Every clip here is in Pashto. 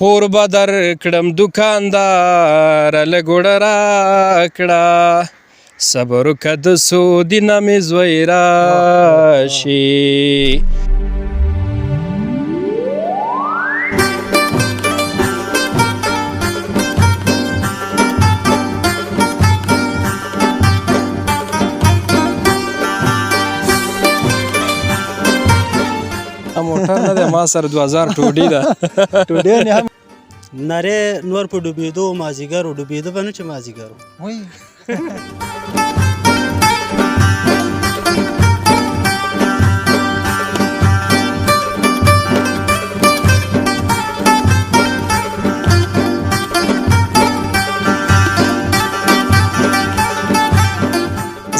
پور به درکړم دوکاندار لږ اوړه راکړه، صبر وکړه د سعودي نه مې زوی راشي. موټر نه دی، ما سره 2000 ټوډي ده. ټوډي نه هم نری نور په ډوبېدو مازیګر و، ډوبېده به نه چې مازیګر و. وای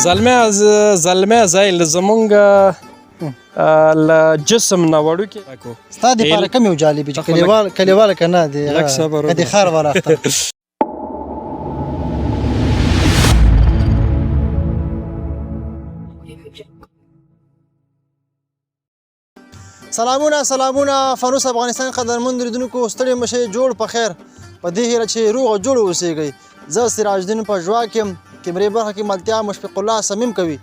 زلمی زلمی زیل زمونږ له جسم نه وړوکی. ستا د پاره کوم یو جالب چې کلیوال کلیوال کنه دی لږ صبر د ښار والا اختر؟ سلامونه سلامونه، فانوس افغانستان قدرمن لیدونکو، ستړي مشه، جوړ په خیر، په دې هیله چې روغ او جوړ اوسېږئ. زه سراج الدین پژواک یم، کیمرې برخه کې ملتیا مشفق الله صمیم کوي.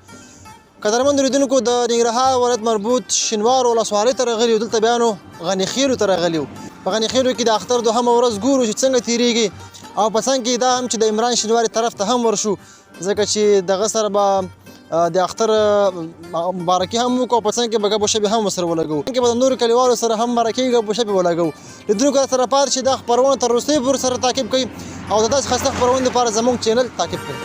قدرمن لیدونکو، د ننګرهار ولایت مربوط شینوارو ولسوالۍ ته راغلي یو. دلته بیا نو غني خېلو ته راغلي یو. په غني خېلو کې د اختر دوهمه ورځ ګورو چې څنګه تېرېږي، او په څنګ کې دا هم چې د عمران شینواري طرف ته هم ورشو، ځکه چې دغه سره به د اختر مبارکي هم وکړو، په څنګ کې به ګپ شپې هم ورسره ولګوو، کې به د نورو کلیوالو سره هم مرکې ګپ شپې ولګوو. لیدونکو سره پاتې شي، دا خپرونه تر وروستیو پورې سره تعقیب کړئ او د داسې ښایسته خپرونو لپاره زموږ چینل تعقیب کړئ.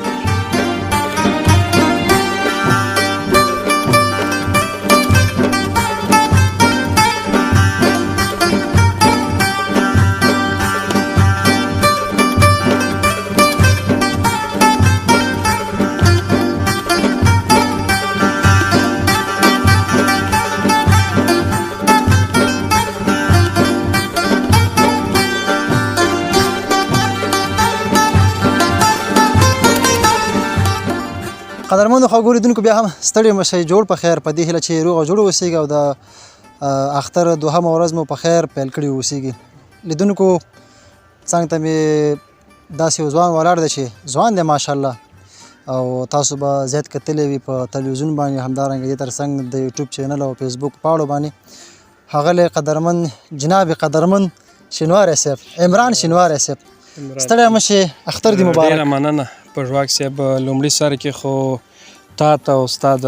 قدرمنو خوږو لیدونکو، بیا هم ستړي مه شئ، جوړ په خیر، په دې هیله چې روغ او جوړ اوسېږئ او د اختر دوهمه ورځ مو په خیر پیل کړې اوسېږي. لیدونکو، څنګ ته مې داسې یو ځوان ولاړ دی چې ځوان دی ماشاءالله، او تاسو به زیات کتلی وي په تلویزیون باندې، همدارنګه دې ترڅنګ د یوټیوب چینل او فیسبوک پاڼو باندې، ښاغلی قدرمن جناب قدرمن شینواری صاحب، عمران شینواری صاحب. ستړی مه شې، اختر دې مبارک. ډېره مننه پژواک صاحب. لومړي سر کې خو تا ته او ستا د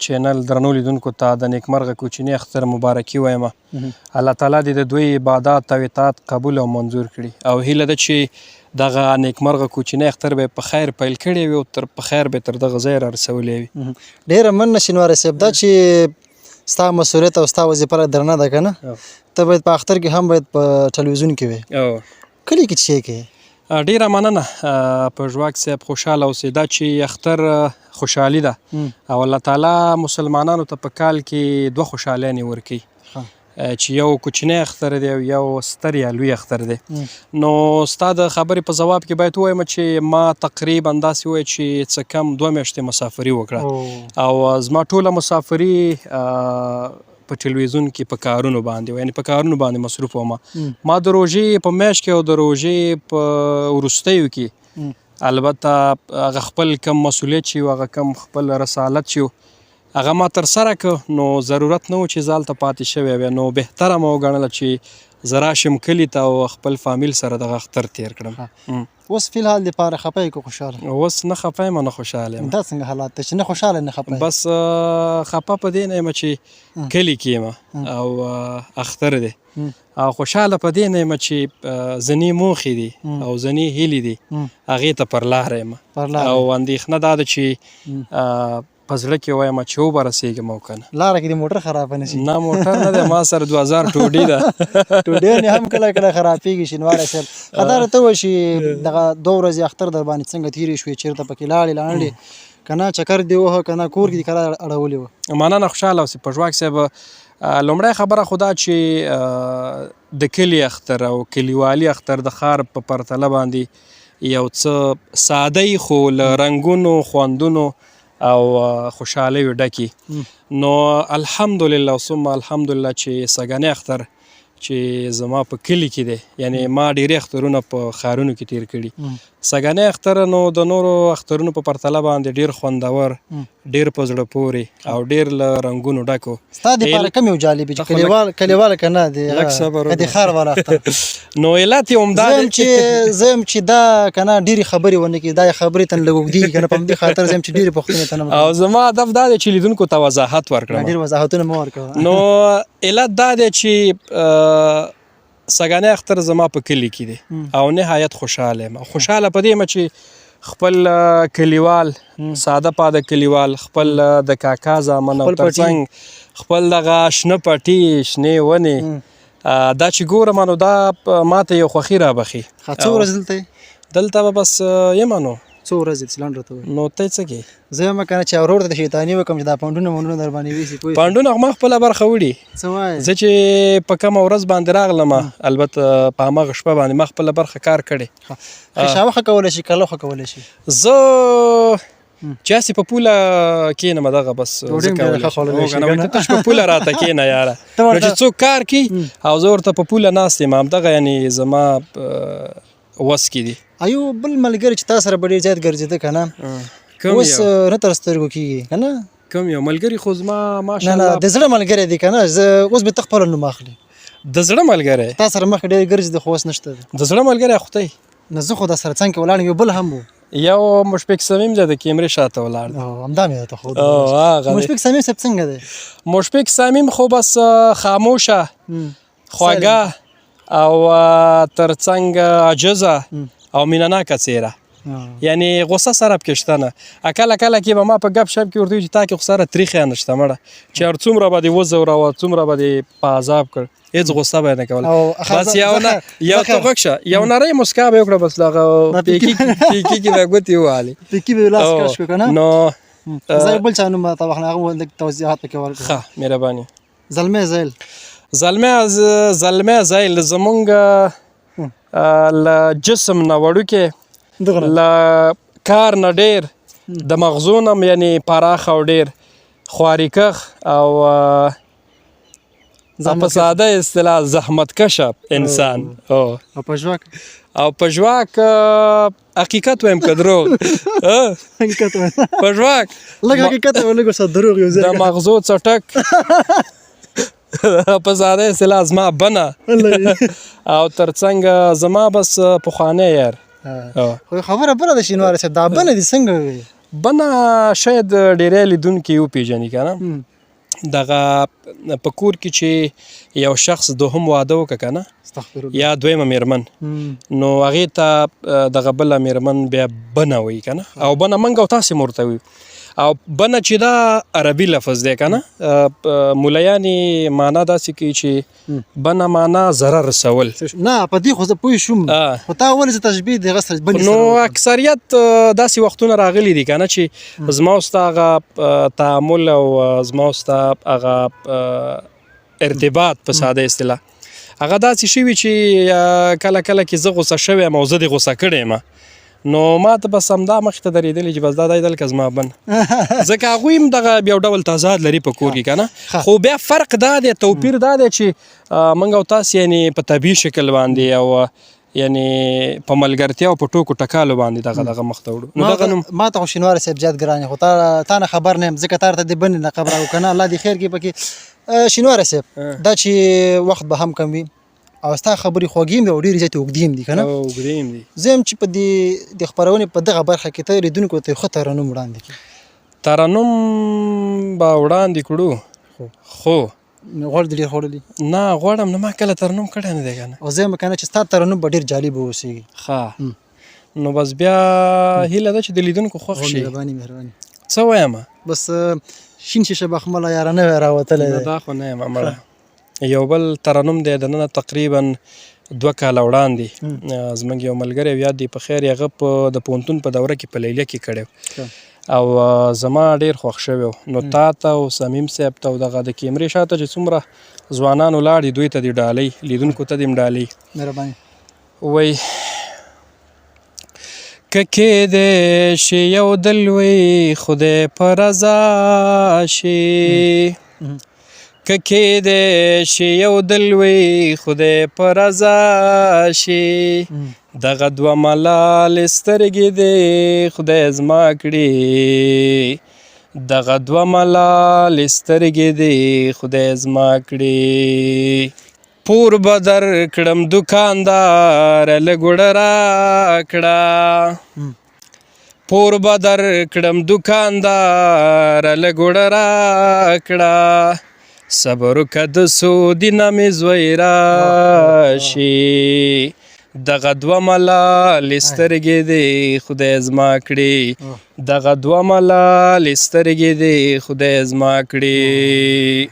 چینل درنو لیدونکو ته د نیکمرغه کوچني اختر مبارکي وایم. الله تعالی دې د دوی عبادات او اطاعت قبول او منظور کړي، او هیله ده چې دغه نیکمرغه کوچنی اختر به په خیر پیل کړی وي او تر په خیر به تر دغه ځای را رسولی وي. ډېره مننه شینواری صاحب. دا چې ستا مسؤلیت او ستا وظیفه لږ درنه ده که نه، ته باید په اختر کې هم باید په ټلویزیون کې وې، کلي کې څه کوې؟ ډېره مننه پژواک صاحب، خوشحاله اوسې. دا چې اختر خوشحالي ده او الله تعالی مسلمانانو ته په کال کې دوه خوشحالیانې ورکوي، چې یو کوچنی اختر دی او یو ستر یا لوی اختر دی. نو ستا د خبرې په ځواب کې باید ووایم چې ما تقریبا داسې ووایه چې څه کم 2 میاشتې مسافري وکړه، او زما ټوله مسافري په ټلویزیون کې په کارونو باندې وه، یعنې په کارونو باندې مصروف وم. ما د روژې په میاشت کې او د روژې په وروستیو کې البته هغه خپل کم مسؤلیت چې و، هغه کم خپل رسالت چې و، هغه ما ترسره کړ. نو ضرورت نه و چې زه هلته پاتې شوی وی، نو بهتره مې وګڼله چې زه راشم کلي ته او خپل فامیل سره دغه اختر تېر کړم. اوس فی الحال دپاره خفه یې که خوشحاله؟ اوس نه خفه یم نه خوشحاله یم. دا څنګه حالات دی چې نه خوشحاله نه خفه یې؟ بس خفه په دې نه یم چې کلي کې یم او اختر دی، او خوشحاله په دې نه یم چې ځینې موخې دي او ځینې هیلې دي هغې ته پر لاره یم، او اندېښنه دا ده چې په زړه کې وایم چې وبه رسېږم او که نه. لاره کې د موټر خرابه نه شي. نه موټر نه دی، ما سره 2000 ټوډي ده. ټوډي نه هم کله کله خرابېږي شینواری صاحب. ښه دا راته ووایه چې دغه 2 ورځې اختر در باندې څنګه تېرې شوې، چېرته پکې لاړې لاړې که نه، چکر دې ووهه که نه، کور کې دې کرار اړولې وه؟ مننه، خوشحاله اوسې پژواک صاحب. لومړی خبره خو دا چې د کلي اختر او کلیوالي اختر د ښار په پرتله باندې یو څه ساده وي، خو له رنګونو، خوندونو او خوشحالیو ډکې. نو الحمدلله ثم الحمدلله چې سږنی اختر چې زما په کلي کې دی، یعنی ما ډېری اخترونه په ښارونو کې تیر کړي. سږنی اختر نو د نورو اخترونو په پرتله باندې ډېر خوندور، ډېر په زړه پورې او ډېر له رنګونو ډک و. ستا دپاره کوم یو جالب چې کلیوال کلیوال که نه د لږ صبر د ښار والا اختر؟ نو علت یې همدا دی چې زه یم چې دا که نه ډېرې خبرې ونه کړي، دا خبرې تن لږ اوږدېږي که نه، په همدې خاطر زه یم چې ډېرې پوښتنې ته نه او زما هدف دا دی چې لیدونکو ته وضاحت ورکړم. ډېر وضاحتونه مه ورکوه. نو علت دا دی چې سږنی اختر زما په کلي کې دی او نهایت خوشحاله یم. خوشحاله په دې یم چې خپل کلیوال، ساده پاده کلیوال، خپل د کاکا زامن او ترڅنګ خپل دغه شنه پټي، شنې ونې، دا چې ګورم نو دا ماته یو خوښي رابخي. څو ورځې دلته؟ دلته به بس یم نو څو ورځې چې لنډ راته وایي. نو ته څه کې؟ زه یم که نه چې ورور ته د شیطاني وکړم چې دا پنډونه مونډونه در باندې ویسي، پوه پنډونه ما خپله برخه وړي. څه وایې؟ زه چې په کومه ورځ باندې راغلم، البته په هماغه شپه باندې ما خپله برخه کار کړی. خشاوه ښه کولی شي، کلو ښه کولی شي؟ زه چې هسې په پوله کښېنم دغه بس زه کولی شم. که نه تش په پوله راته کښېنه یاره، نو چې څوک کار کوي او زه ورته په پوله ناست یم، همدغه یعنې زما وس کې دي. ایو بل ملګری چې تا سره به ډېر زیات ګرځېده که نه، اوس نه تر سترګو کېږي که نه؟ کوم یو ملګری؟ خو زما ماشاءالله نه نه د زړه ملګری دی که نه، زه اوس به ته خپله نوم اخلي. د زړه ملګری تا سره مخکې ډېر ګرځېده خو اوس نشته دی. د زړه ملګری خو ته نه، زه خو د سره څنګ کې ولاړ یو بل هم و، یو مشفق صمیم دی د کیمرې شاته ولاړ دی. همدا مې راته ښودل. مشفق صمیم صاحب څنګه دی؟ مشفق صمیم خو بس خاموشه، خوږه او ترڅنګ عاجزه او مینه ناکه څېره، یعنی غوسه سره پکې شته نه. کله کله کې به ما په ګپ شپ کې ورته وي چې تا کې خو سره تریخی نشته مړه، چې هر څومره به دې وځوروه، څومره به دې په عذاب کړ، هېڅ غوسه به یې نه کوله. بس یو نه یو ته غوږ شه، یو نری مسکا به یې وکړه، بس دغه پیکي کې به ګوتې ووهلې، پیکي به یې لاس کش کړ که نه. نو زه بل چا نوم راته واخله، هغه لږ توضیحات پکې ورکړه. ښه مهرباني. زلمی زیل. زلمی زیل زمونږ له جسم نه وړوکی، له کار نه ډېر، د مغزو نه هم یعنې پراخ او ډېر خواریکښ او په ساده اصطلاح زحمتکشه انسان. او پژواک؟ او پژواک حقیقت وایم که دروغ؟ حقیقت وایم. پژواک لږ حقیقت او لږ ورسره دروغ یو ځای. د مغزو څټک، په ساده اصطلاح زما بنه او ترڅنګ زما بس پخوانی یار. خو خبره بله ده شینواری صاحب، دا بنه دې څنګه وي؟ بنه شاید ډېری لیدونکي وپېژني که نه. دغه په کور کې چې یو شخص دوهم واده وکړه که نه، یا دویمه میرمن، نو هغې ته دغه بله میرمن بیا بنه وایي که نه. او بنه موږ او تاسې هم ورته وایو. او بنه چې دا عربي لفظ دی که نه، ملایان یې معنا داسې کوي چې بنه معنا ضرر رسول. نه په دې خو زه پوه شوم، خو تا ولې زه تشبیه د هغه سره بنې نو اکثریت داسې وختونه راغلي دي که نه چې زما او ستا هغه تعامل او زما او ستا هغه ارتباط په ساده اصطلاح هغه داسې شوي چې کله کله کې زه غوسه شوی یم او زه دې غوسه کړی یم، نو ما ته بس همدا مخې ته درېدلې چې بس دا دی دلته زما بن، ځکه هغوی هم دغه یو ډول تضاد لري په کور کې که نه. خو بیا فرق دا دی، توپیر دا دی چې موږ او تاسې یعنې په طبیعي شکل باندې او یعنې په ملګرتیا او په ټوکو ټکالو باندې دغه دغه مخته وړو. نو دغه نوم ما ته خو شینواری صاحب زیات ګران، خو تا نه خبر نه یم ځکه تا راته د بنې لقب راکړو که نه، الله دې خیر کړي پکې. شینواری صاحب دا چې وخت به هم کم وي او ستا خبرې خوږې هم دي او ډېرې زیاتې اوږدې هم دي که نه؟ اوږدې هم دي. زه یم چې په دې د خپرونې په دغه برخه کې ته لیدونکو ته یو ښه ترنم وړاندې کړې. ترنم به وړاندې کړو خو غوړ دې ډېر خوړلي؟ نه غوړم نه، ما کله ترنم کړی نه دی که نه. او زه یم که نه چې ستا ترنم به ډېر جالب واوسېږي. ښه نو بس بیا هیله ده چې د لیدونکو خوښ شي. مهرباني مهرباني. څه وایم؟ بس شین شیشه بخمله یاره نوی راوتلی دی. دا خو نه یم مړه. یو بل ترنم دی د ننه تقریبا 2 کاله وړاندې زموږ یو ملګری یاد دی په خیر، هغه په د پوهنتون په دوره کې په لیلیه کې کړی او زما ډېر خوښ شوی و. نو تا ته او صمیم صاحب ته او دغه د کیمرې شاته چې څومره ځوانان ولاړ دي دوی ته دې ډالۍ، لیدونکو ته دې هم ډالۍ. مهرباني. وایي که کېدی شي یو د لوی خدای په رضا شي، که کېدی شي یو دل وي خدای په رضا شي، دغه دوه ملالې سترګې دې خدای زما کړي، دغه دوه ملالې سترګې دې خدای زما کړي. پور به در کړم دکاندار لږ اوړه راکړه، پور به در کړم دکاندار لږ اوړه راکړه، صبر وکړه د سعودي نه مې زوی راشي، دغه دوه ملالې سترګې دې خدای زما کړي، دغه دوه ملالې سترګې دې خدای زما کړي.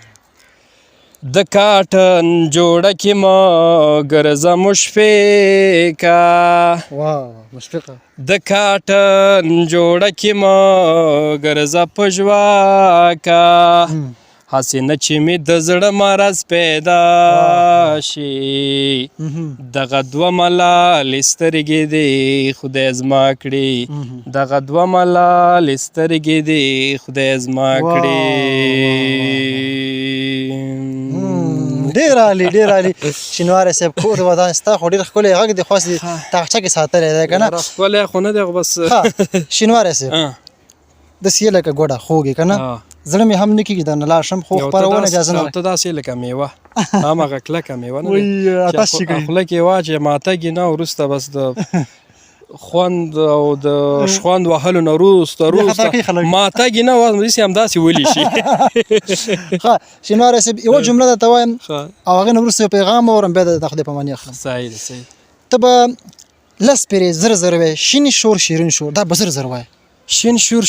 د کاټن جوړه کې مه ګرځه مشفقه، واه مشفقه، د کاټن جوړه کې مه ګرځه پژواکه، هسې نه چې مې د زړه مرض پیدا شي، دغه دوه ملالې سترګې دې خدای زما کړي، دغه دوه ملالې سترګې دې خدای زما کړي. ډېر عالي، ډېر عالي شینواری صاحب، کور دې ودان. ستا خو ډېر ښکلی غږ دی، خو هسې تاخچه کې ساتلی دی که نه؟ ښکلی خو نه دی، خو بس. شینواری صاحب، داسې یې لکه ګوډه خوږ یې که نه؟ زړه مې هم نه کېږي درنه لاړ شم، خو خپرونه اجازه نه. ته داسې لکه میوه، هماغه کلکه میوه نه ده چې خوله کې واچوې ماتږي نه، وروسته بس د خوند او د شخوند وهلو نه وروسته وروسته ماتږي نه، داسې همداسې ولي شي. ښه شینواری صاحب، یوه جمله درته وایم او هغې نه وروسته یو پیغام واورم، بیا د خدای په معنی اخلم. صحیح ده، صحیح. ته به لس پېرې زر زر وایې شین شور شیرین شور، دا به زر زر وایې. شین شور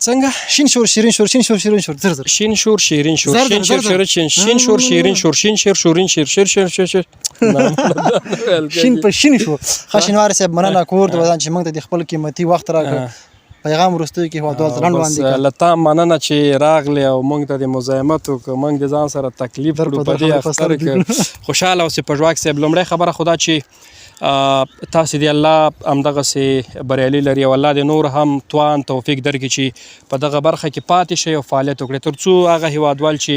څنګه؟ شین شور شیرین شور، شین شور شیرین شور، زر زر. شین شور شیرین شور، شین شور شیرین شین، شین شور شیرین شور، شین شیر شورین شیر، شیر شیر شیر شیر، شین په شین شو. ښه شینواری صاحب، مننه، کور دې ودان چې موږ ته د خپل قیمتي وخت راکړ. پیغام وروستیو کې هېوادوالو ته لنډ وړاندې کړه. له تا مننه چې راغلې او موږ ته د مزاحمت وکړ، موږ د ځان سره تکلیف کړو په دې اختر کې. خوشحاله اوسې پژواک صاحب. لومړی خبره خو دا چې تاسې دې الله همدغسې بریالي لري او الله دې نور هم توان توفیق درکړي چې په دغه برخه کې پاتې شئ او فعالیت وکړئ، تر څو هغه هېوادوال چې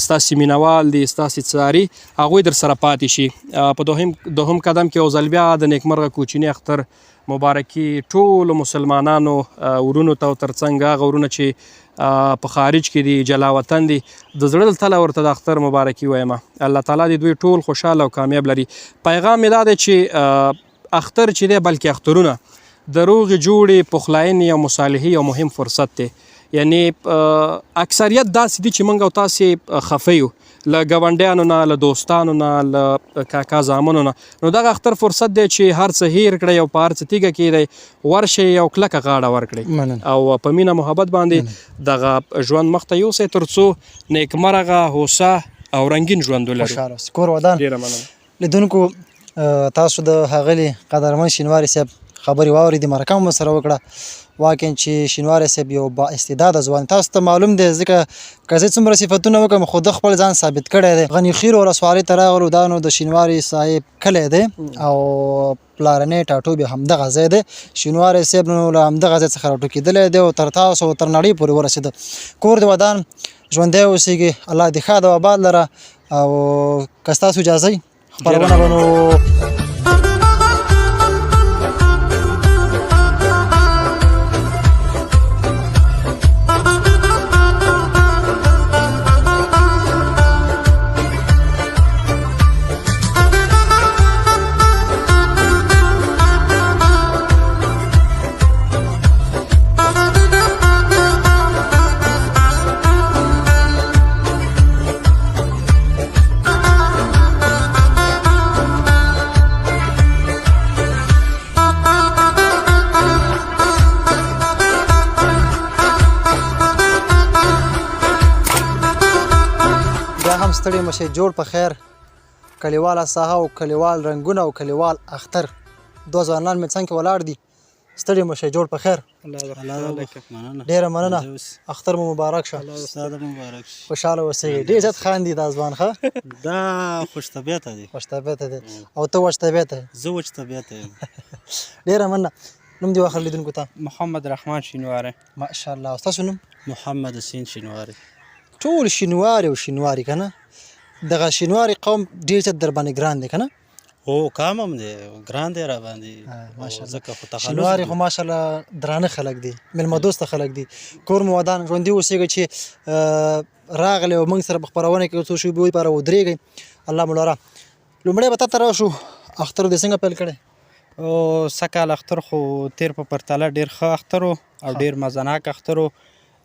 ستاسې مینوال دي، ستاسې څاري، هغوی در سره پاتې شي. په دوهم قدم کې یو ځل بیا د نیکمرغه کوچني اختر مبارکي ټولو مسلمانانو ورونو ته، او ترڅنګ هغه ورونه چې په خارج کې دي، جلا وطن دي، د زړه له تله ورته د اختر مبارکي وایم. الله تعالی دې دوی ټول خوشحاله او کامیاب لري. پیغام مې دا دی چې اختر چې دی، بلکې اخترونه د روغې جوړې، پخلاینې او مصالحې یو مهم فرصت دی. یعنی اکثریت داسې دي چې موږ او تاسې خفه یو له ګاونډیانو نه، له دوستانو نه، له کاکا زامنو نه، نو دغه اختر فرصت دی چې هر څه هېر کړئ او په هر څه تیږه کېدئ، ورشئ او کلکه غاړه ورکړئ او په مینه محبت باندې دغه ژوند مخته یوسئ، تر څو نیکمرغه، هوسا او رنګین ژوند ولرو. خوشحاله اوسئ، کور ودان. ډېره مننه. لیدونکو، تاسو د ښاغلي قدرمن شینواري صاحب خبرې واورېدې، مرکه مو سره وکړه. واقعا چې شینواری صاحب یو با استعداده ځوان، تاسو ته معلوم دی، ځکه که زه څومره صفتونه وکړم خو ده خپل ځان ثابت کړی دی. غني خیل ولسوالۍ ته راغلو، دا نو د شینواري صاحب کلی دی او پلارنی ټاټوبی همدغه ځای دی. شینواری صاحب نو له همدغه ځای څخه راټوکېدلی دی او تر تاسو او تر نړۍ پورې ورسېده. کور دې ودان، ژوندی اوسېږي، الله دې ښاد او آباد لره. او که ستاسو اجازه وي خپرونه به نو بیا هم ستړي مه شئ، جوړ په خیر. کلیواله ساحه او کلیوال رنګونه او کلیوال اختر، دوه ځوانان مې څنګ کې ولاړ دي. ستړي مه شئ، جوړ په خیر. ډېره مننه، اختر مو مبارک شه. خوشحاله اوسئ. ډېر زیات خاندي دا ځوان. ښه دا خوش طبیعته دی. خوش طبیعته دی. او ته وچ طبیعته یې؟ زه وچ طبیعته یم. ډېره مننه. نوم دې واخله لیدونکو ته. محمد رحمان شینواری. ماشاءالله. ستاسو نوم؟ محمد حسین شینواری. ټول شینواری او شینواری که نه، دغه شینواری قوم ډېر زیات در باندې ګران دی که نه؟ هو، کام هم دی، ګران دی را باندې، ماشاءالله. ځکه خو تخلص شینواری دی. خو ماشاءالله درانه خلک دي، مېلمه دوسته خلک دي. کور مو ودان، ژوندي اوسېږئ چې راغلې او موږ سره په خپرونه کې یو څو شېبو لپاره ودرېږئ. الله مو لره. لومړی به تا ته راشو، اختر دې څنګه پیل کړی؟ او سږکال اختر خو تیر په پرتله ډیر ښه اختر و او ډیر مزناک اختر و،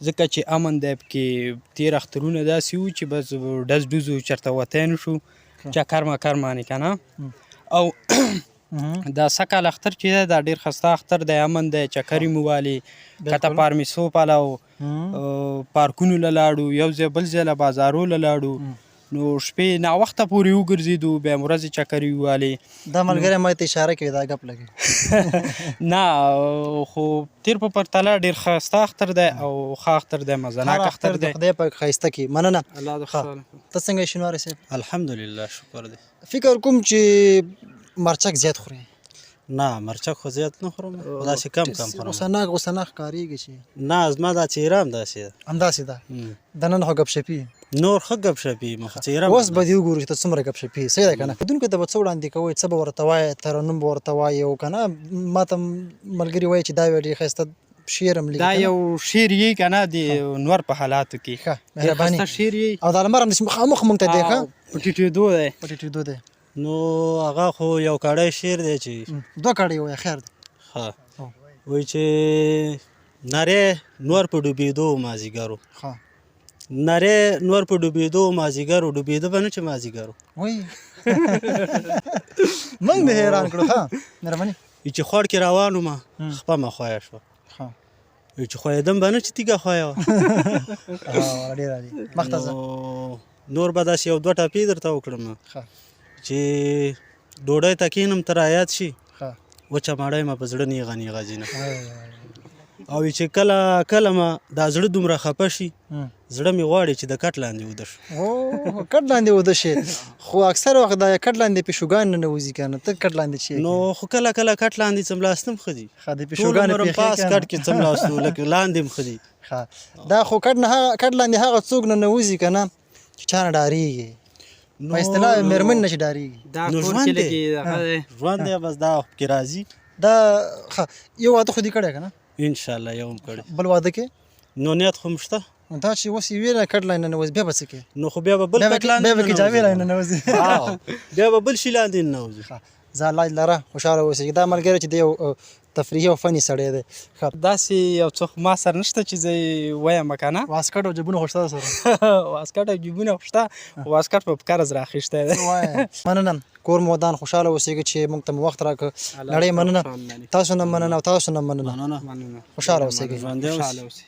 ځکه چې امن دی پکې. تیر اخترونه داسې وو چې بس ډز ډوز و، چېرته وتی نه شو، چکر مکر باندې که نه. او دا سږکال اختر چې دی دا ډیر ښایسته اختر دی، امن دی، چکرې مو والي، کته پارمیسو پلو پارکونو له لاړو، یو ځای بل ځای له بازارو له لاړو، نو شپې ناوخته پورې وګرځېدو، بیا مو ورځې چکرې ووالې. دا ملګری ما ته اشاره کوي، دا ګپ لګوي. نه، خو تیر په پرتله ډېر ښایسته اختر دی او ښه اختر دی، مزناک هر اختر اختر دی. د خدای پاک ښایسته کړي. مننه. الله دې ښه. خوشحاله کړي. ته څنګه یې شینواری صاحب؟ الحمدلله، شکر دی. فکر کوم چې مرچک زیات خورې. نه، مرچک خو زیات نه خورم، خو داسې کم کم خورم. غوسه ناک غوسه ناک ښکارېږي چې. نه، زما دا څېره هم داسې ده. همداسې ده. دننه خو ګپ شپي. نور ښه ګپ شپي یم، خو څېره اوس به دې وګورو چې ته څومره ګپ شپي، صحیح ده که نه؟ لیدونکو ته به څه وړاندې کوئ، څه به ورته وایې، ترنم به ورته وایې او که نه؟ ما ته ملګري وایي چې دا یو ډېر ښایسته شعر هم لیکي. دا که نه؟ یو شعر یې که نه د نور په حالاتو کې. ښه، ډېر مهرباني. ښایسته شعر یې. او دا لمر هم داسې مخامخ مونږ ته دی، ښه په ټیټېدو دی. په ټیټېدو دی. نو هغه خو یو کړی شعر دی چې دوه کړۍ وایه، خیر دی. ښه، وایي چې نری نور په ډوبېدو مازیګرو. ښه. نری نور په ډوبېدو مازیګرو، ډوبېده به نه چې مازیګرو. وایي موږ دې حیران کړو. ښه، مهرباني. چې خوړ کې روان وم، خپه مې خویه شوه. ښه. چې خویېدم به نه چې تیږه خویه وه. ډېر عالي، مخته ځه. نور به داسې یو دوه ټپې درته وکړم. ښه. چې ډوډۍ ته کښېنم ته رایاد شي، ښه. وچه مړۍ ما په زړه نیغه نیغه ځینه. او چې کله کله ما دا زړه دومره خپه شي، زړه مې غواړي چې د کټ لاندې ویده شم. او کټ لاندې ویده شي، خو اکثر وخت دا کټ لاندې پیشوګان ننوځي که نه، ته کټ لاندې چیرې؟ نو خو کله کله کټ لاندې څملاستم ښه دي. ښه، د ټول پیشوګانو عمر هم پېښې پاس که نه؟ کټ کې څملاستو، لکه لاندې هم ښه دي. ښه، دا خو کټ نه هغه کټ لاندې هغه څوک ننوځي که نه چې چا نه ډارېږي، په اصطلاح مېرمن نه چې ډارېږي. دا نو کور ژوند کې دی. لګي هغه دی. ژوند دی، بس دا پکې راځي. دا ښه، یو واده خو دې کړی که نه؟ انشاءالله یو هم کړی. بل واده کې؟ نو نیت خو هم شته. دا چې اوس یې ویې نه کټ لاندې ننوځي، بیا به څه کوې؟ نو خو بیا به بل بیا به کټ لاندې بیا به کې جامې ننوځي. لاندې ننوځي. بیا به بل شي لاندې ننوځي. ښه، ځه الله دې لره خوشحاله اوسئ. دا ملګری چې دی یو تفریحي او فني سړی دی. ښه. داسې یو څه خو ما سره نشته چې زه یې وایم که نه. واسکټ او جبونه خو شته سره؟ واسکټ او جبونه خو شته، خو واسکټ به په قرض راخیستی دی. مننه، کور مو ودان، خوشحاله اوسئ چې موږ ته مو وخت راکړ. نړۍ مننه، تاسو نه مننه او تاسو نه مننه. مننه، خوشحاله اوسئ. ژوندی اوسئ. خوشحاله اوسئ.